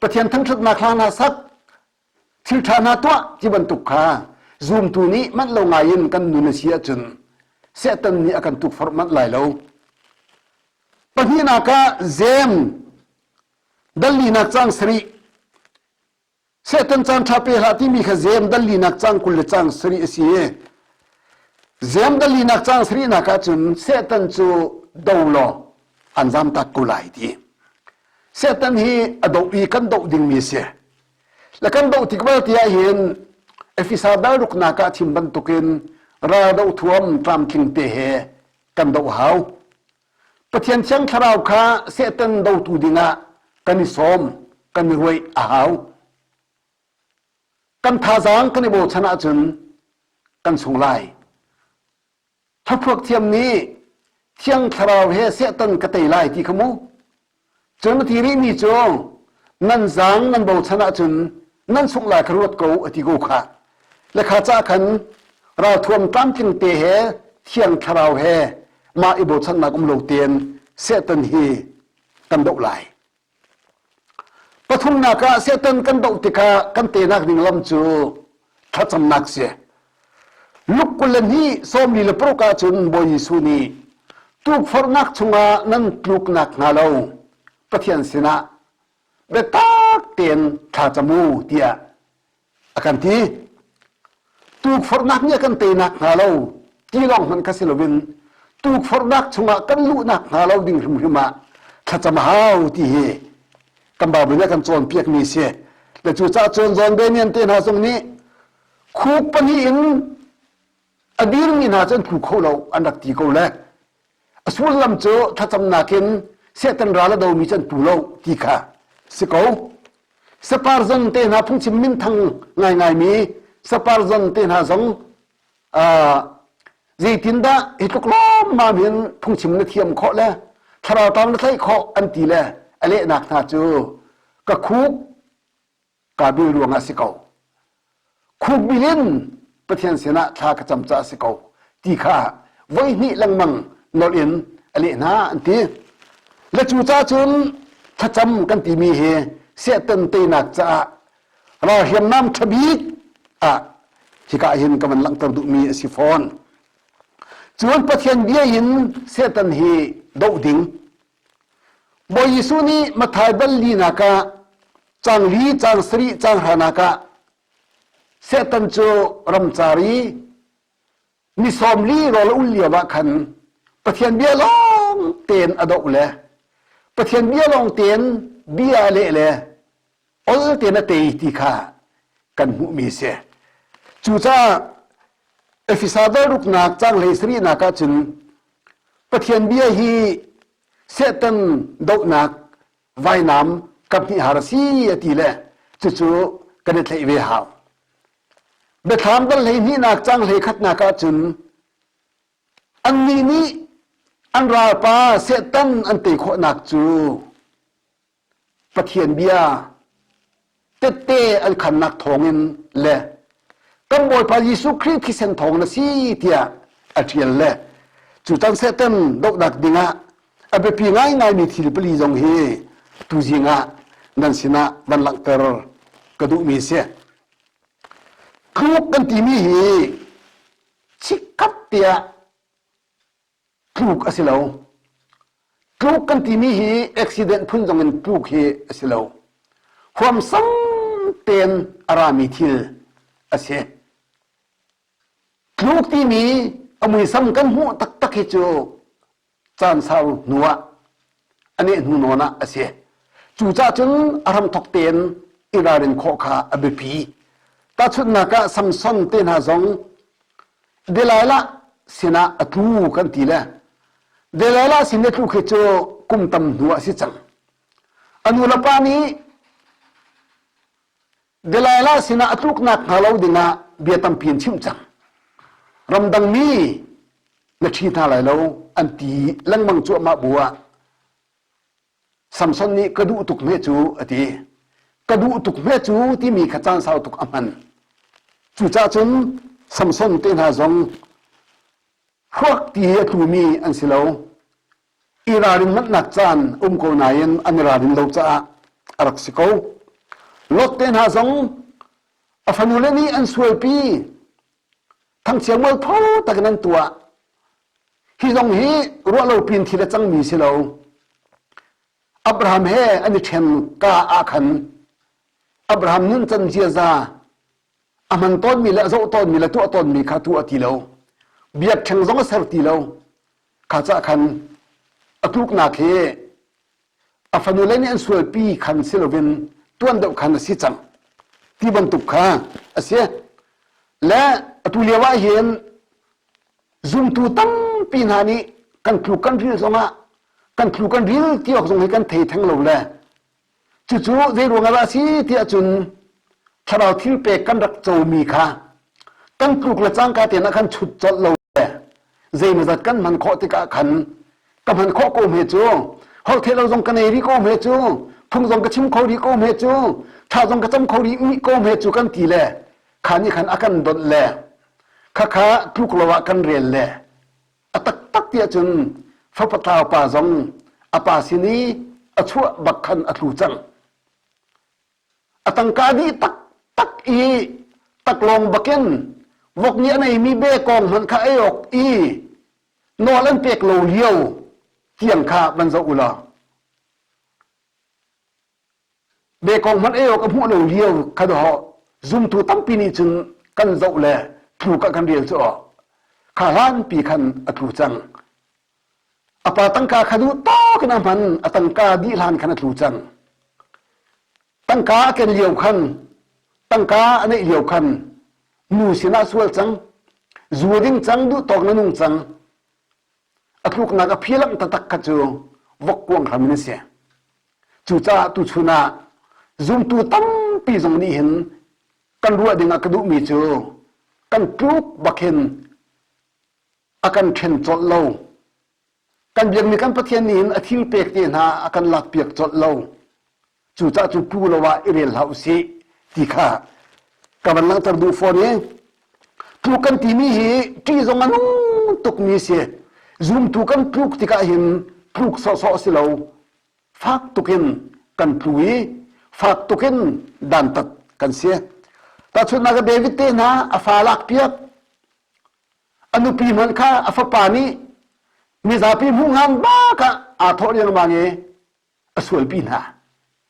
Pathian thangṭhatnak hla hna sak, thil ṭha hna tuah ti bantuk kha zumtu nih manh lo ngai in kan nun a si ahcun Satan nih a kan tukforh manh lai lo. Pahnihnak ah Zem dallinak cang sarih Satan caan ṭha pe hlah timi kha Zem dallinak cang 20 le cang sarih a si i Zem dallinak cang sarihnak ahcun Satan cu do law an zamtak ko lai ti. Satan hi a doh i kan doh dingmi a si. Le kan doh tik vialte ah hin Efesa dal ruknak ah thim bantukin ral doh thuam tlamtling te he kan doh hau. Pathian Thiang Thlarau kha Satan dotu dingah kan i sawm, kan i ruaih a hau. Kan thazaang kan i bochan ahcun kan sung lai. Thaphuak thiam nih Thiang Thlarau he Satan ka tei lai ti kha mu. Cun a ti rihmi cu nan zaang nan bochan ahcun nan sungh lai kha ruat ko a ti ko khah. Le kha ca khan ralthuam tlamtling te he Thiang Thlarau he mah i bochannak um lo tein Satan hi kan doh lai. Pathumnak ah Satan kan doh tikah kan tenak ding lam cu thlacamnak si. Luke 22 46 ah cun Bawi Jesuh nih tukforhnak chungah nan tluknak hnga lo Pathian sinah biatak tein thla cam u tiah a kan ti. Tukforhnak nih a kan teinak hnga lo ti lawng hmanh kha si loin tukforhnak chungah kan luhnak hnga lo ding hrimhrim ah thlacam a hau ti hi kan Bible nih a kan cawnpiakmi a si. Le cucaah cun John Bunyan te hna zong nih khuk pahnih in a dirmi hna cu an tlu kho lo an rak ti ko le a sullam cu thlacamnak in Satan ral a domi cu an tlu lo ti kha si ko. Saparzon te hna phungchim minthang ngaingaimi Saparzon te hna zong zeitindah hi tluk lawmmam hin phungchim na thiam khawh le thlarau tang na tlaih khawh an ti le a lehnak hna cu ka khuk kaa bil ruangah si ko. Khukbil in Pathian sinah thla ka cam caah si ko ti kha voihnih lengmang nolh in a leh hna an ti. Le cu ca cun thlacam kan timi hi Satan teinak caah ral hriamnam ṭha bik ah hika hin ka van langhter duhmi a si fawn. Cun Pathian bia in Satan hi doh ding Bawi Jesuh nih Matthai bal linak ah cang li, cang sarih, cang hranak ah Satan cu ramcar i ni 40 rawl a ul lio ah khan Pathian bia lawng tein a doh le Pathian bia lawng tein bia a leh le ol tein a tei ti kha kan hmuhmi a si. Cucaah Efesa dal ruknak cang hlei sarihnak ah cun Pathian bia hi Satan dohnak vainam kaphnih har a si a ti le cucu kan i tlaih ve hau. Biathlam dal hleihnihnak cang hlei khatnak ah cun annih nih an ralpa Satan an tei khawhnak cu Pathian bia tette an khannak thawngin le kan Bawipa Jesuh Khrih thisen thawng na si tiah a ṭial le cu tan Satan dohnak dingah A biapi ngaingaimi thil pali zong hi tuzing ah nan sinah van langhter ka duhmi si. Tluk kan timi hi chikkhat tiah tluk a si lo. Tluk kan timi hi accident phun zong in tluk hi a si lo. Huamsam tein a rami thil a si. Tluk timi a muisam kan hmuh taktak hi cu caan sau hnu ah a neh hnu nawn ah a si. Cucaah cun a hramthok tein i ralrin khawh kha a biapi. Tahchunhnak ah Samson te hna zong Delilah sinah a tlu kan ti le Delilah sin i tluk hi cu kum tam hnu ah a si cang. A nu le pa nih Delilah sinah a tluknak hnga lo dingah bia tampi an chimh cang. Ramdang mi na ṭhi hna lai lo an ti lengmang cuahmah bu ah Samson nih ka duh tuk hme cu a ti. Ka duh tuk hme cu timi kha caan sau tuk a hman. Cucaah cun Samson te hna zong hruak ti a tlumi an si lo. I ralrin manhnak caan um ko nain an i ralrin lo caah a rak si ko. Lot te hna zong a fanule nih an sualpi. Thangchia mualpho takin an tuah. Hi zong hi ruah lo pin thil a cangmi si lo. Abraham he an i ṭhen ka ah khan Abraham nuncan ziaza a hman tawnmi le a zoh tawnmi le tuah tawnmi kha tuah ti lo. Biakṭheng zong a ser ti lo. Kha cah khan a tluknak hi a fanule nih an sualpi khan si loin tuan deuh khan a si cang ti bantuk kha a si. Le atu lio ah hin zumtu tampi hna nih kan tluk kan ril zongah kan tlu kan ril ti awk zong hi kan thei theng lo le cucu zei ruang ah dah a si tiah cun thlarau thil pek kan rak comi kha kan tluk le cangka tein ah khan chut colh lo le zeimawzat kan hman khawh tikah khan ka hman khawh ko hme cu holhtheih lo zong ka nei rih ko hme cu phung zong ka chim kho rih ko hme cu tha zong ka cam kho rih ko hme cu kan ti le kha nih khan a kan donh le khakha tluk lo ah kan rel le a taktak tiah cun fapatlau pa zong a pa sin i a chuah bak khan a tlu cang a tangka dih taktak i taklawng bakin vok nih an eimi bekawng hmanh kha ei awk i nawl an pek lo lio tiang kha van zoh u law bekawng hmanh ei awk a hmuh lo lio kha dawh zumtu tampi nih cun kan zoh le thluk ah kan rel cu aw kha hlanpi khan a tlu cang A pa tangka kha duh tawk in a hman, a tangka dih hlan khan a tlu cang. Tangka a ken lio khan, tangka a neih lio khan, nu sinah sual cang, zu ding cang, duh tawk na nung cang. A tluknak a philang taktak kha cu vok kuang hram in a si. Cucaah tuchun ah zumtu tampi zong nih hin kan ruah ding ah ka duhmi cu kan tluk bak hin a kan ṭhen colh lo. Kan biakmi kan Pathian nih hin a thil pek te hna a kan lakpiak colh lo. Cucaah cu pu lo ah i rel hlah usih ti kha ka van langhter duh fawn i tluk kan timi hi ṭih zong a nung tukmi si. Zumtu kan tluk tikah hin tluk sawhsawh si lo. Fak tukin kan tlu i fak tukin dantat kan si. Tahchunhnak ah David te hna a fa lakpiak A nupi hmanh kha a fapa nih mizapi hmuh hngan bak ah aa thawh riangmang i a sualpi hna.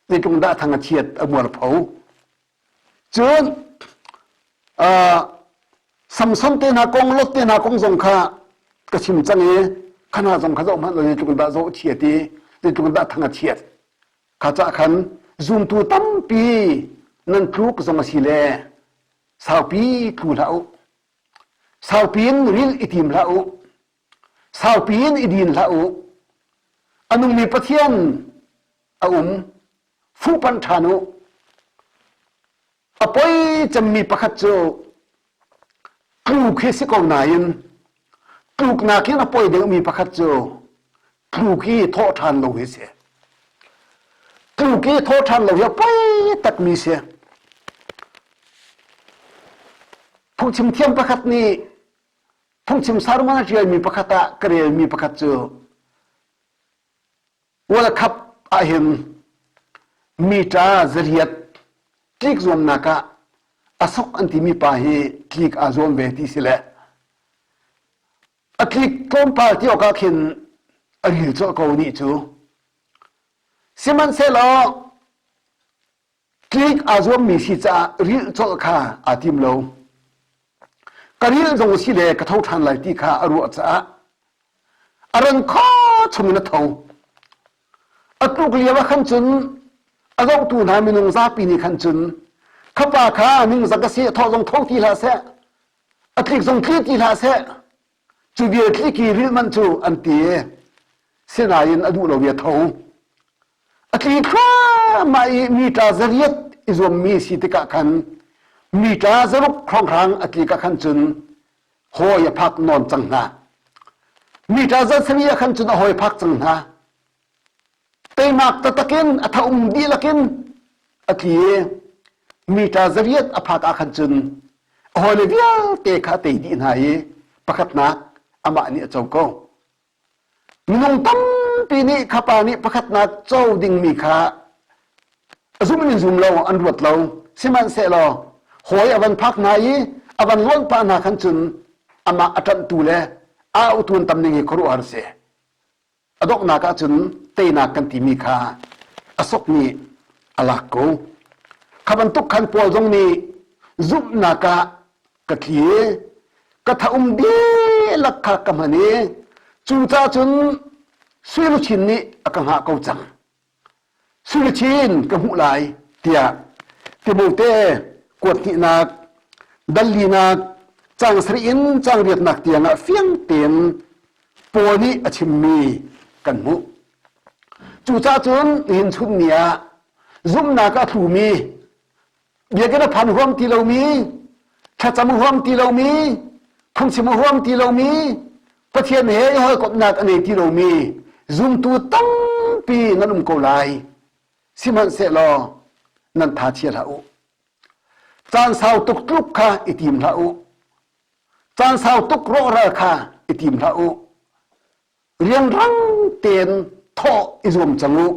Zeitluk dah thang a chiat a mualpho. Cun uh, Samson te hna kong, Lot te hna kong zong kha ka chim cang i kha hna zong kha zoh hmanh lo zeitluk dah zoh chiat i zeitluk dah thang a chiat. Kha cah khan zumtu tampi nan tluk zong a si le saupi tlu hlah u. Saupi in ril i tim hlah u. Saupi in i din hlah u. A nungmi Pathian a um. Fuhpanh ṭhan u. A poi cemmi pakhat cu tluk hi si ko nain tluknak in a poi deuhmi pakhat cu tluk i thawh ṭhan lo hi si. Tluk i thawh ṭhan lo hi a poi takmi si. Phungchim thiam pakhat nih phungchim sermon a ṭialmi pakhat ah ka relmi pakhat cu. World Cup ahhin mita zariat tlik zuamnak ah a sok an timi pa hi tlik aa zuam ve ti si le a tlik tlawmpal ti awk ah khin a ril colh ko nih cu. Sihmanhsehlaw Tlik aa zuammi si caah rilh colh kha aa tim lo. Ka rilh zong si le ka tho ṭhan lai ti kha a ruah caah a ran kho chungin a tho. A tluk lio ah khan cun a zohtu hna minung zapi nih khan cun kha pa kha ningzak a si, a thawh zong tho ti hlah seh, a tlik zong tli ti hlah seh, cu vial tliki rilh manh cu an ti. Sinain a duh lo i a tho. A tli thluahmah i mita zariat i zuammi si tikah khan mita zaruk hrawnghrang a tlik ah khan cun hawi a phak nawn cang hna. Mita zasarih ah khan cun a hawi phak cang hna. Teimak taktak in a thaum dihlak in a tli i mita zariat a phak ah khan cun a hawile vialte kha a tei dih hna i pakhatnak amah nih a co ko. Minung tampi nih kha pa nih pakhatnak co dingmi kha a zum in zum lo, an ruat lo. Sihmanhsehlaw hawi a van phak hna i a van luanh pah hna khan cun amah a ṭanhtu le a autu an tam ning hi khuaruahhar a si. A donghnak ahcun teinak kan timi kha a sok nih a lak ko. Kha bantuk khan Paul zong nih zumhnak ah ka tli i ka thaum dihlak kha ka hman i cucaah cun sui luchin nih a ka hngah ko cang. Sui luchin ka hmuh lai tiah Timote kuat hnihnak dal linak cang sarih in cang riatnak tiangah fiang tein Paul nih a chimmi kan hmuh. Cucaah cun nihin chun ni ah zumhnak a tlumi biakinn a phan huam ti lomi, thlacam huam ti lomi, phungchim huam ti lomi, Pathian he i hawikomhnak a nei ti lomi zumtu tampi nan um ko lai. Sihmanhsehlaw nan tha chia hlah u. Caan sau tuk tluk kha i tim hlah u. Caan sau tuk rawhral kha i tim hlah u. Rianrang tein thawh i zuam cang u.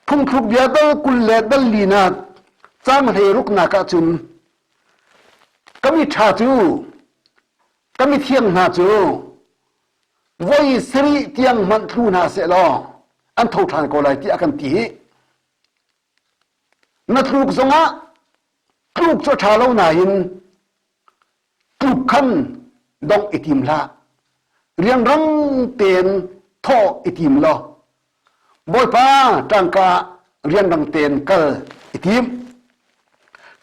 Phungthluk bia dal 20 le dal linak caang hleiruknak ah cun ka mi ṭha cu ka mithiang hna cu voi sarih tiang hmanh thlu hna sehlaw an tho ṭhan ko lai tiah a kan ti hi. Na tluk zongah tluk cu a ṭha lo nain tluk khan dongh i tim hlah. Rianrang tein thawh i tim law Bawipa ṭangka rianrang tein kal i tim.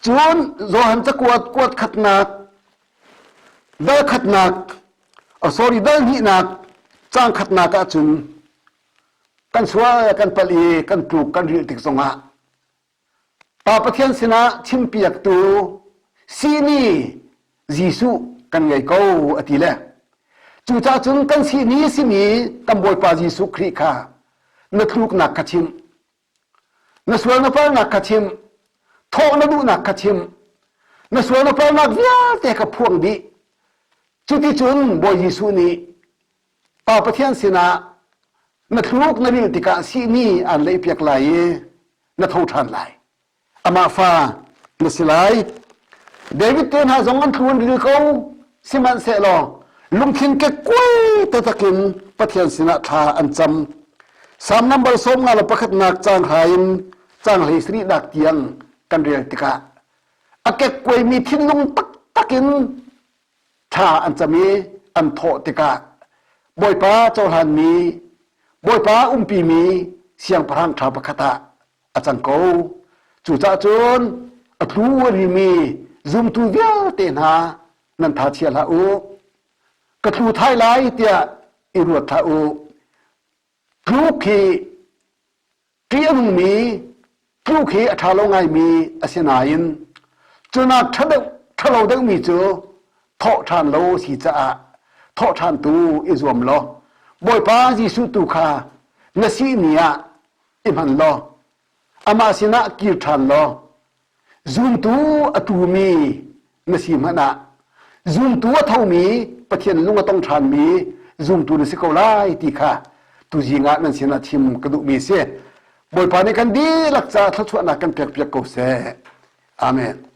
Cun Johan cakuat kuat khatnak, dal khatnak, oh sorry, dal hnihnak, caang khatnak ahcun kan sual kan palh i kan tluk kan rilh tik zongah Pa Pathian sinah chimpiaktu sihni Jesuh kan ngei ko a ti le cucaah cun kan sihni simi kan Bawipa Jesuh Khrih kha na tluknak kha chim na sual na palnak kha chim thawh na duhnak kha chim na sual na palnak vialte kha phuang dih cuticun Bawi Jesuh nih Pa Pathian sinah na thluk na rilh tikah sihni aan leihpiak lai i na tho ṭhan lai. Amah fa na si lai. David te hna zong an thlu an ril ko. Sihmanhsehlaw lungthin kekkuai taktak in Pathian sinah thla an cam. Salm number 51 caang hra in caang 17 nak tiang kan rel tikah a kekkuaimi thinlung taktak in thla an cam i an thawh tikah Bawipa cohlanmi Bawipa umpimi siangpahrang ṭha pakhat ah a cang ko. Cucaah cun a tlu a rimi zumtu vialte hna nan tha chia hlah u. Ka tlu thai lai tiah i ruat hlah u. Tluk hi Ṭih a nungmi tluk hi a ṭha lo ngaimi a si nain cunak ṭha deuh ṭhalo deuhmi cu thawh ṭhan lo a si caah thawh ṭhan tu i zuam law Bawipa Jesuh tu kha na sihni ah i hman law amah sinah kir ṭhan law Zumtu a tumi na si hmanh ah zumtu a thomi Pathian lung a tong ṭhanmi zumtu na si ko lai ti kha. Tuzing ah nan sinah chim ka duhmi si. Bawipa nih kan dihlak caah thluachuahnak kan pekpiak ko seh. Amen.